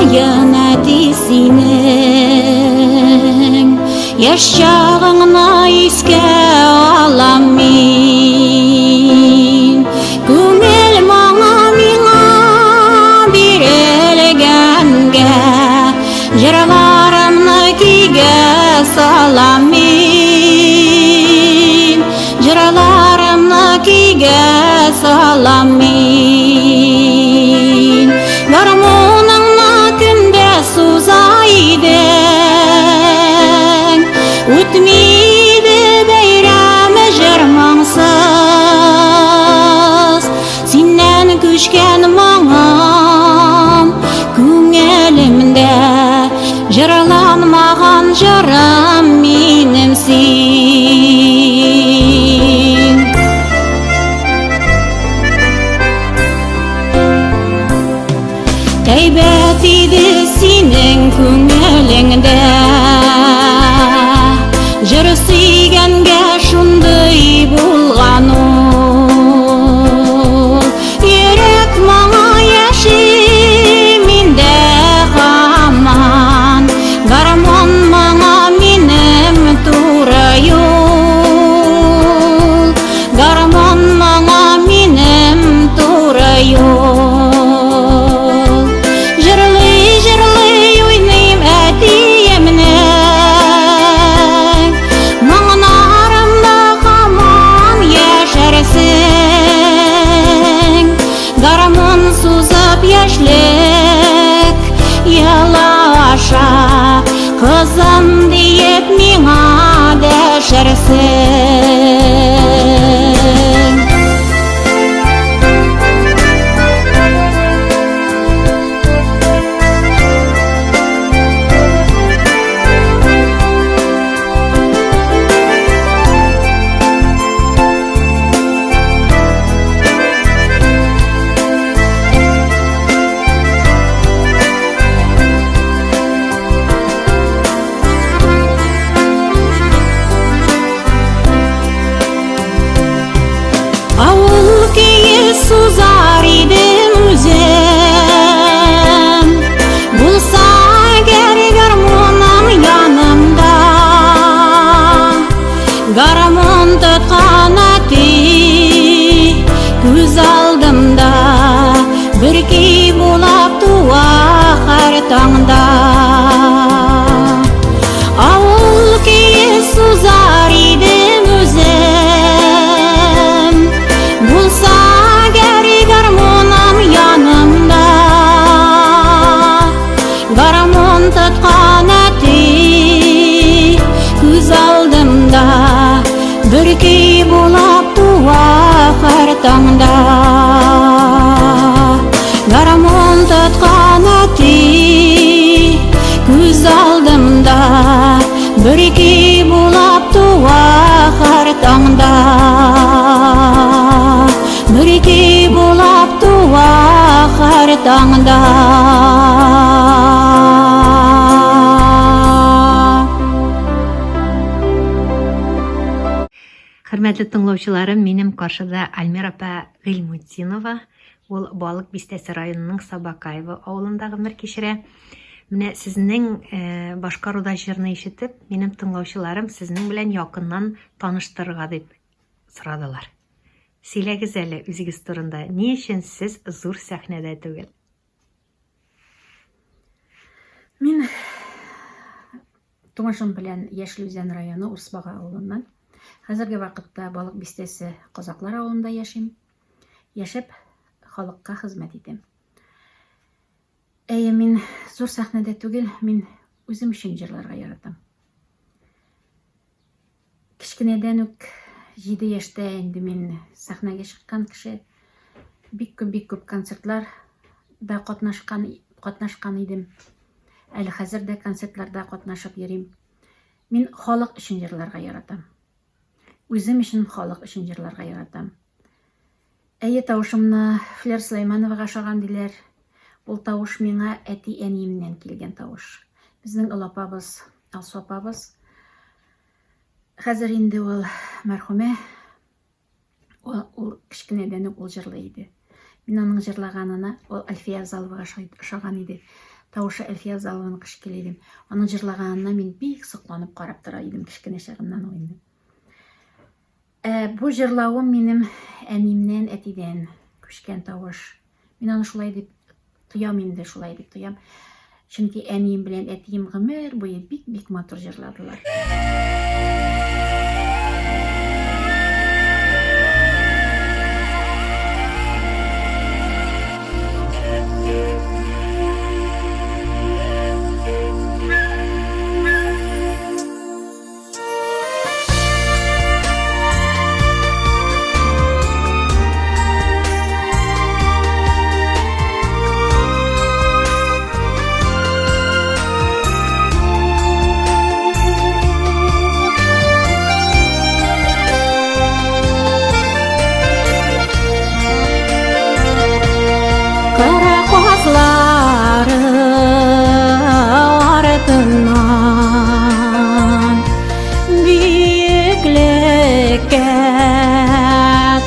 саен әти синең Яшь чагыңны искә алам мин. Күңел моңы миңа бирелгәнгә, Җырларымны көйгә салам мин. Җырларымны көйгә салам мин. Гармуныңны көндә суза идең, Үтми иде бәйрәм җыр моңсыз. Синнән күчкән моңым күңелемдә, Җырланмаган җырым минем син. Әйбәт иде синең күңелеңдә, Җыр сөйгәнгә шундый булган ул. Йөрәк моңы яши миндә һаман, Гармун моңы минем туры юл. Гармун моңы минем туры юл. Җырлый-җырлый уйныйм әтиемнең, Моңнарымда һаман яшәрсең. Гармун сузып яшьлек елы аша, Кызым диеп миңа дәшәрсең. Авыл көе сузар идем үзем, Булса әгәр гармуным янымда. Гармун тоткан әти күз алдымда, Бер көй булап туа һәр таңда. Авыл көе сузар идем үзем, Булса әгәр гармуным янымда. Гармун тоткан әти күз алдымда, Бер көй булап туа һәр таңда. Гармун тоткан әти күз алдымда, Бер көй булап туа һәр таңда. Бер көй булап туа һәр таңда. Хөрмәтле тыңлаучыларым, минем каршыда Альмира апа Гыйльмутдинова. Ул Балык Бистәсе районының Сабакаево авылында гомер кичерә. Менә сезнең э, башкаруда җырны ишетеп, минем тыңлаучыларым сезнең белән якыннан таныштырырга дип сорадылар. Сөйләгез әле үзегез турында, ни өчен сез зур сәхнәдә түгел? Мин тумышым белән Яшел Үзән районы Урсбага авылыннан. Хәзерге вакытта Балык Бистәсе Казаклар авылында яшим. Яшәп, халыкка хезмәт итәм. Әйе, мин зур сәхнәдә түгел, мин үзем өчен җырларга яратам. Кечкенәдән үк 7 яшьтә инде мин сәхнәгә чыккан кеше. Бик күп, бик күп концертлар да катнашкан, катнашкан идем. Әле хәзер дә концертларда катнашып йөрим. Мин халык өчен җырларга яратам. Үзем өчен халык өчен җырларга яратам. Әйе, тавышымны Флер Сөләймановага ошаган диләр. Ул тавыш миңа әти-әниемнән килгән тавыш. Безнең олы апабыз, Алсу апабыз. Хәзер инде ул мәрхүмә. Ул, ул кечкенәдән үк ул җырлый иде. Мин аның җырлаганына, ул Әлфия Авзаловага ошаган иде. Тавышы Әлфия Авзалованыкы шикелле иде. Аның җырлаганына мин бик сокланып карап тора идем кечкенә чагымнан ук инде. Ә бу җырлавым минем әниемнән, әтидән күчкән тавыш. Мин аны шулай дип тоям инде, шулай дип тоям. Чөнки әнием белән әтием гомер буе бик-бик матур җырладылар. Кара казлары артыннан Биеклеккә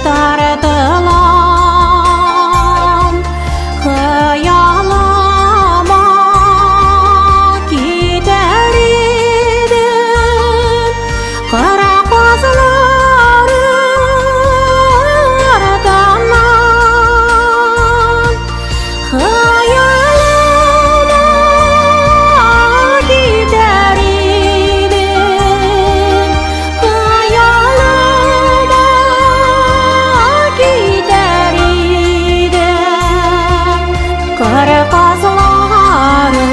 тартылам, Хыялыма китәр идем, Кара казлары артыннан. Хыялыма китәр идем, Хыялыма китәр идем, Кара казлары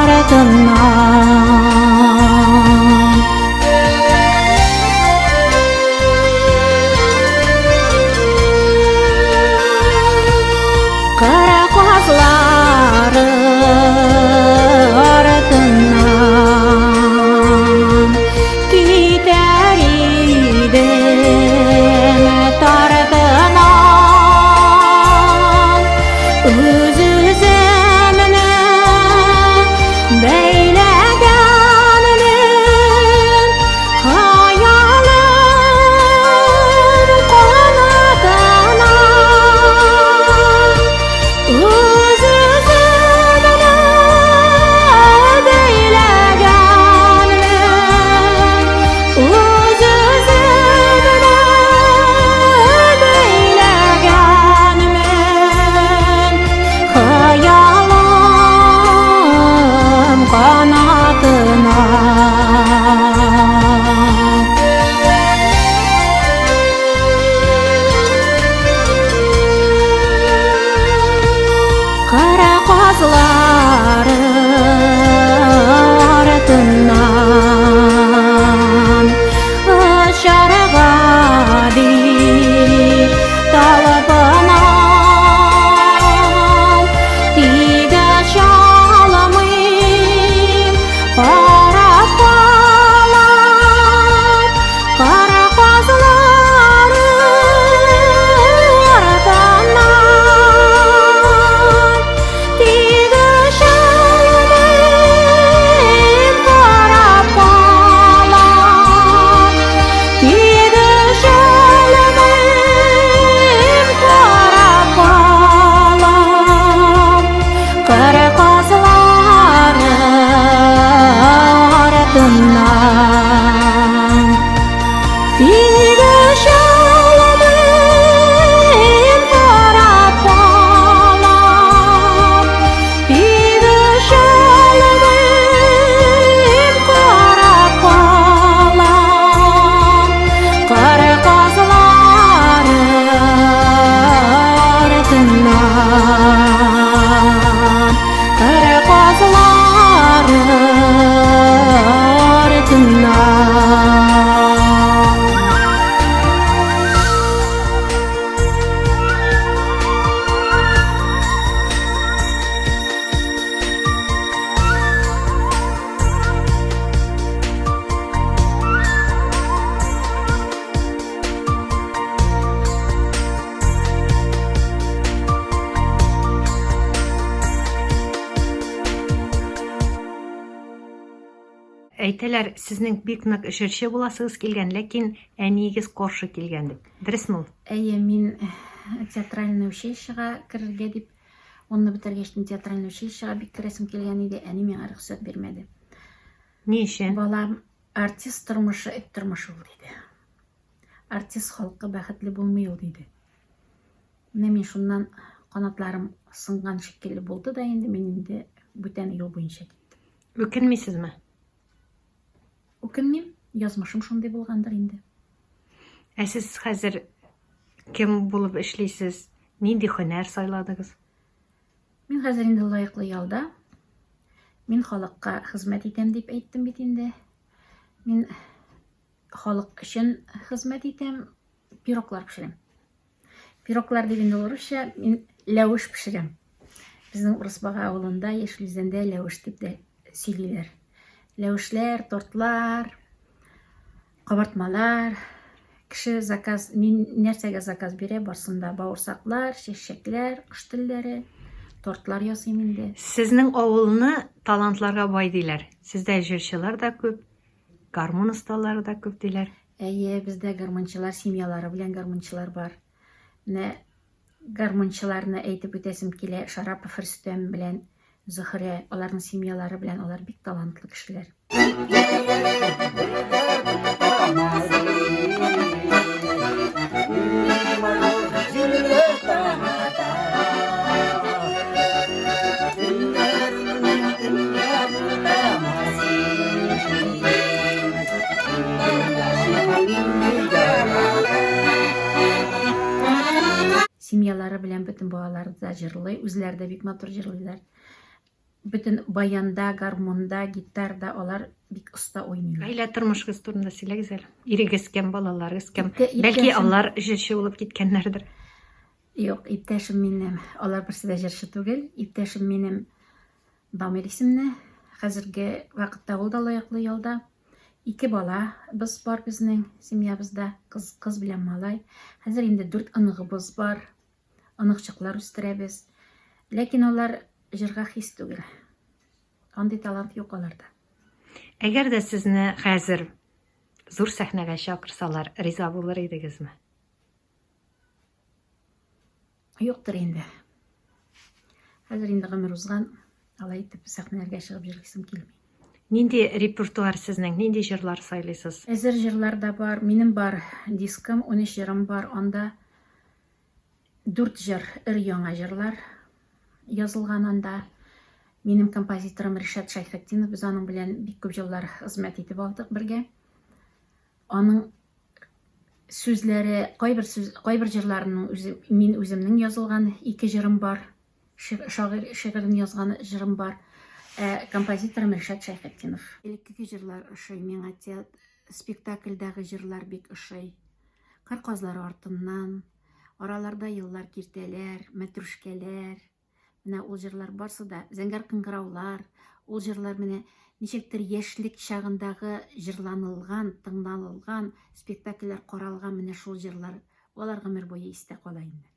артыннан. Кара казлары артыннан китәр идем тартынам. Үз-үземне бәйләгәнмен Хыялым канатына. Үз-үземне бәйләгәнмен, үз-үземне бәйләгәнмен. Хыялым канатына. Кара казлары артыннан очарга дип талпынам, тик очалмыйм, карап калам кара казлары артыннан. Тик очалмыйм, карап калам, тик очалмыйм, карап калам кара казлары артыннан. Тик очалмыйм, карап калам, тик очалмыйм, карап калам кара казлары артыннан, кара казлары артыннан. Әйтәләр, сезнең бик нык җырчы буласыгыз килгән, ләкин әниегез каршы килгән дип. Дөресме ул? Әйе, мин театральный училищега керергә дип Унны бетергәч, театральный училищега бик керәсем килгән иде, әни миңа рөхсәт бирмәде. Ни өчен? Балам, артист тормышы эт тормышы ул, диде. Артист халкы бәхетле булмый ул, диде. Менә мин шуннан канатларым сынган шикелле булды да инде, мин инде бүтән юл буенча киттем. Үкенмисезме? Үкенмим, язмышым шундый булгандыр инде. Ә сез хәзер кем булып эшлисез? Нинди һөнәр сайладыгыз? Мин хәзер инде лаеклы ялда. Мин халыкка хезмәт итәм дип әйттем бит инде. Мин халык өчен хезмәт итәм, пироглар пешерәм. Пироглар дип инде ул русча, мин ләвеш пешерәм. Безнең Урысбага авылында, Яшел Үзәндә ләвеш дип тә сөйлиләр. Ләвешләр, тортлар, кабартмалар. Кеше заказ, нәрсәгә заказ бирә, барсында бавырсаклар, чәчәкләр, кош телләре, тортлар ясыйм инде. Сезнең авылны талантларга бай диләр. Сездә җырчылар да күп, гармун осталары да күп диләр. Әйе, бездә гармунчылар семьялары белән гармунчылар бар. Менә гармунчыларны әйтеп үтәсем килә, Шарапов Рөстәм белән Зөһрә, аларның семьялары белән алар бик талантлы кешеләр. Семьялары белән бөтен балалары да җырлый, үзләре дә бик матур җырлыйлар. Бөтен баянда, гармунда, гитарда алар бик оста уйныйлар. Гаилә тормышыгыз турында сөйләгез әле. Ирегез кем, балаларыгыз кем? Бәлки алар җырчы булып киткәннәрдер. Юк, иптәшем минем, алар берсе дә җырчы түгел. Иптәшем минем Дамир исемле. Хәзерге вакытта ул да лаеклы ялда. Ике бала без бар безнең семьябызда, кыз, кыз белән малай. Хәзер инде дүрт оныгыбыз бар. Оныкчыклар үстерәбез. Ләкин алар җырга хис түгел. Андый талант юк аларда. Әгәр дә сезне хәзер зур сәхнәгә чакырсалар, риза булыр идегезме? Юктыр инде. Хәзер инде гомер узган, алай итеп сәхнәләргә чыгып җырлыйсым килми. Нинди репертуар сезнең? Нинди җырлар сайлыйсыз? Әзер җырлар да бар. Минем бар дискым, 13 җырым бар. Анда 4 җыр, өр-яңа җырлар язылган анда. Минем композиторым Ришат Шәйхетдинов, без аның белән бик күп еллар хезмәт итеп алдык бергә. Аның сүзләре, кайбер сүз, кайбер җырларының үзе, мин үземнең язылган ике җырым бар. Шагыйрь шигырен язган җырым бар. Ә композиторым Ришат Шәйхетдинов. Элеккеге җырлар ошый миңа, спектакльдәге җырлар бик ошый. Кыр казлары артыннан, араларда еллар киртәләр, мәтрүшкәләр. Менә ул җырлар барсы да, зәңгәр кыңгыраулар, ул җырлар менә ничектер яшьлек чагындагы җырланылган, тыңланылган, спектакльләр каралган менә шул җырлар, алар гомер буе истә кала инде.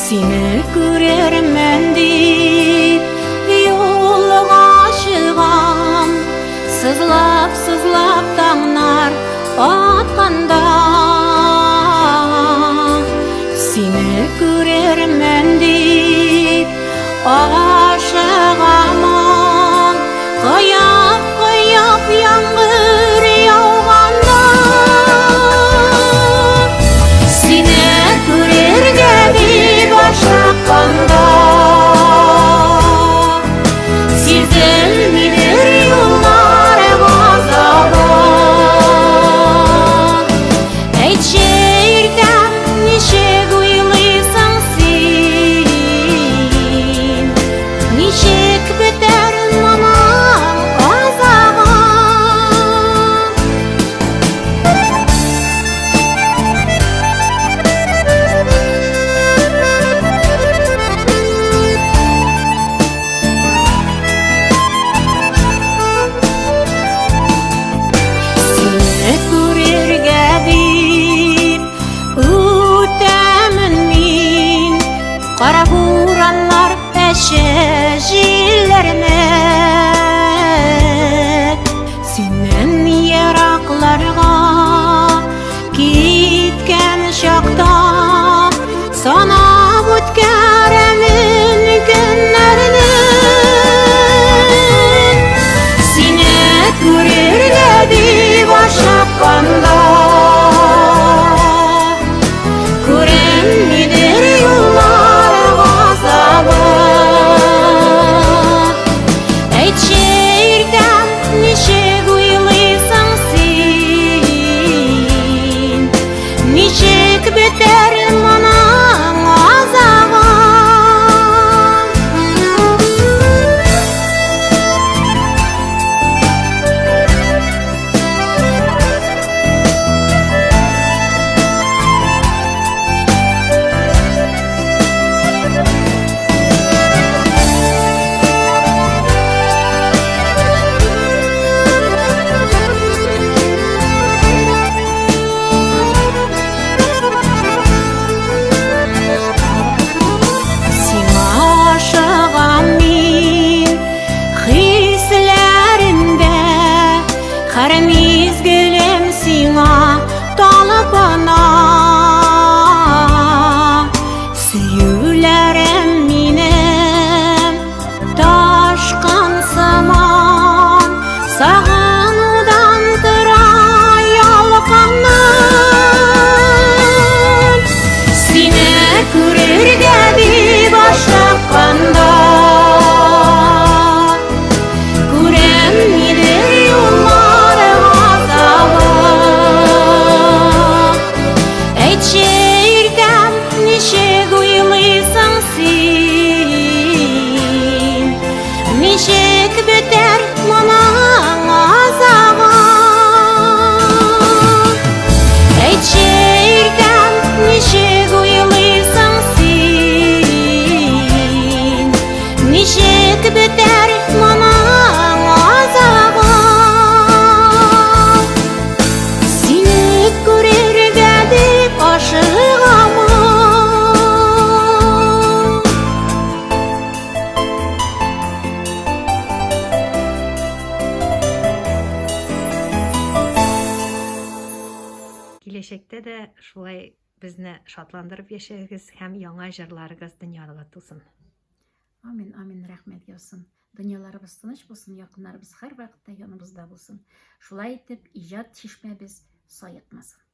Сине күрермен дип. бетәр моның азагы? Сиңа ашыгам мин хисләремдә, һәр мизгелем сиңа талпына. Сөюләрем минем ташкын сыман, сагынудан тора ялкыным. Сине күрергә дип ашыкканда, күрәм нидер юллар газабы. Әйтче, иркәм, ничек уйлыйсың син? Ничек бетәр моның азагы? Әйтче, иркәм, ничек уйлыйсың син? Ничек бетәр моның азагы? Сине күрергә дип ашыгамын. Киләчәктә дә шулай безне шатландырып яшәгез һәм яңа җырларыгыз дөньяга тусын. Амин, амин, рәхмәт яусын. Дөньяларыбыз тыныч булсын, якыннарыбыз һәрвакытта яныбызда булсын. Шулай итеп, иҗат чишмәбез саекмасын.